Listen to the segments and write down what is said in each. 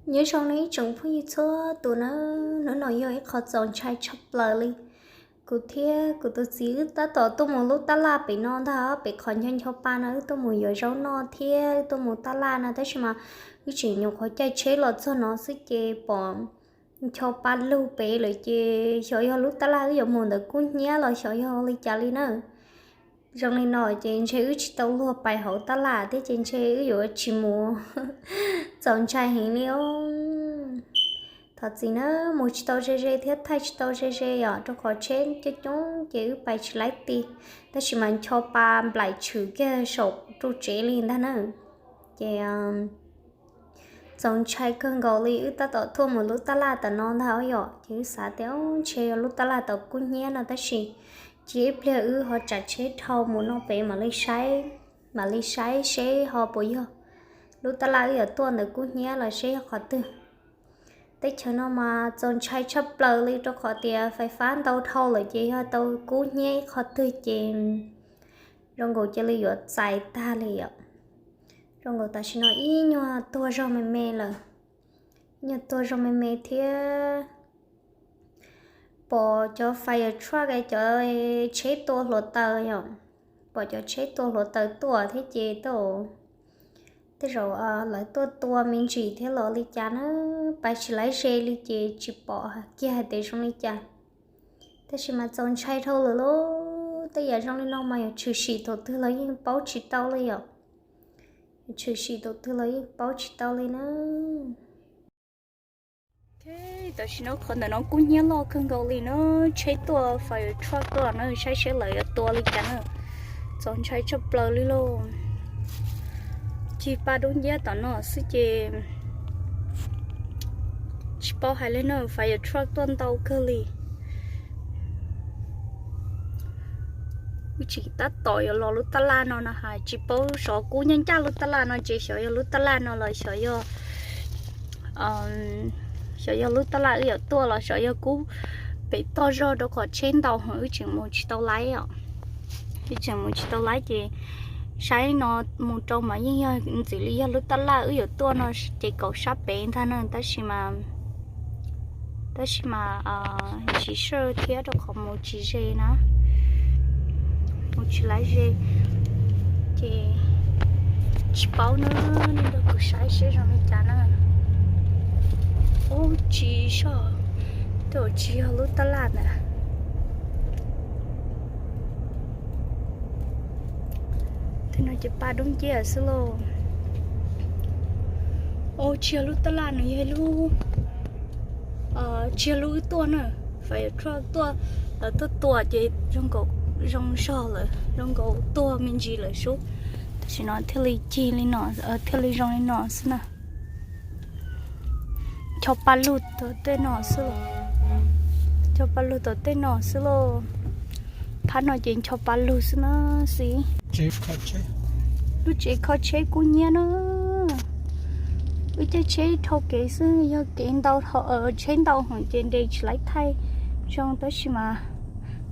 Nyob zoo nej ib tsoom phooj ywg txhua tus na, hnub no yog ib qho txaus ntshai tshaj plaws li. Kuv thiab kuv tus txiv wb tab tom tuaj mus lub tab laj pem no ntag, pem qhov ncho ncho pa no wb tuaj mus yuav zaub noj thiab wb tuaj mus tab laj no, tab sis mas wb tseem nyuam qhuav caij tsheb los txog no xwb ces pom ncho pa lug pem lawm ces xyov yog lub tab laj wb yuav mus ntawm kub hnyiab los xyov yog li cas li na. Zoo li no ces ntshe wb tsis tau luag pais hauv tab laj thiab ces ntshe wb yuav tsis mus. Txaus ntshai heev li os. Thov txim na, mus tsis tau ze ze thiab thaij tsis tau ze ze os, rau qhov tsheb coob coob ces wb pais tsis laib ti, tab sis mas ncho pa nplaim tshwm kiag saum ru tsev li ntag na. Ces txaus ntshai kawg nkaus li, wb tab tom tuaj mus lub tab laj tom no ntag os yom, ces wb xav tias ntshe yog lub tab laj tom kub hnyiab no tab sis cia ib pliag wb ho tsav tsheb dhau mus noj pem mam li saib, mam li saib seb ho puas yog lub tab laj wb yuav tuaj ntawm kub hnyiab los seb yog qhov twg. Teb chaws no mas txaus ntshai tshaj plaws li rau qhov tias fais fab ntau dhau lawm ces yog tau kub hnyiab ib qho twg ces zoo nkaus cia li yuav txais tag li os. Zoo nkaus tam sim no ib nyuag tuag zog me me lawm, ib nyuag tuag zog me me thiab. Pom cov fire truck, cov tsheb tua hluav taws yom, pom cov tsheb tua hluav taws tuaj thiab ces tej zaum lawv tuaj tua me ntsis thiab los li cas na, pais tsis laib ze li ces tsis pom kiag hais tias zoo li cas. Tab sis mas txaus ntshai dhau lawm lauj, tej yam zoo li no mas yog tshwm sim thaum twg los yeej paub tsis tau li yom, tshwm sim thaum twg los yeej paub tsis tau li na. Tam sim no qhov ntawm no kub hnyiab loj kawg nkaus li na, tsheb tuaj fire truck tuaj na, saib seb lawv yuav tua li cas na. Txaus ntshai tshaj plaws li lauj. Cig paj dub nciab tom no xwb ces tsis paub hais li na, fire truck tuaj ntau kawg li. Wb tseem tab tom yuav los lub tab laj no no ha, tsis paub xyov kub ncaj ncaj lub tab laj no ces xyov yog lub tab laj no los xyov yog, xyov yog lub tab laj wb yuav tuaj los xyov yog kub pem toj zog rau qhov tsheb ntau heev wb tseem mus tsis tau laib os. Wb tseem mus tsis tau laib ces saib no mus rau mas yeej yog ntxim li yog lub tab laj wb yuav tuaj no ces kaum sab pem ntag na, tab sis mas tab sis mas tsis sure thiab rau qhov mus tsis ze na, mus tsis laib ze ces tsis paub na, nej nrog kuv saib seb zoo li cas na. Ub, tsis soj, tej zaum tsis yog lub tab laj ntawd. Tej no ces paj dub nciab xwb lauj. Ub, tsis yog lub tab laj, nws yog lub, tsis yog lub wb tuaj na, fire truck tuaj, lawv tuaj tua ces zoo nkaus zoo zog lawm, zoo nkaus tuag me ntsis lawm sub. Tam sim no thiaj li cig li no, thiaj li zoo li no xwb na. Ncho paj lug tom tej no xwb, ncho paj lug tom tej no xwb lauj. Phab no ces ncho paj lug xwb na xib. Lub tsev kho tsheb kub hnyiab na. Wb caij tsheb dhau kev xwb, yog kev ntau, tsheb ntau heev ces nres tsis laib thaij zoo, tab sis mas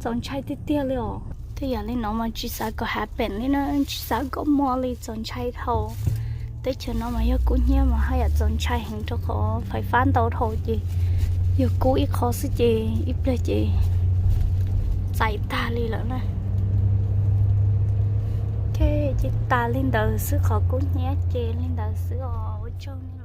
txaus ntshai tiag tiag li os. Tej yam li no mas tsis xav kom happen li na, tsis xav kom muaj li, txaus ntshai dhau. Teb chaws no mas yog kub hnyiab mas haj yam txaus ntshai heev rau qhov fais fab ntau dhau ces yog kub ib qho xwb ces ib pliag ces txais tag li lawm na. Ces tas li ntawd xwb, qhov kub hnyiab ces li ntawd xwb os, ua tsaug.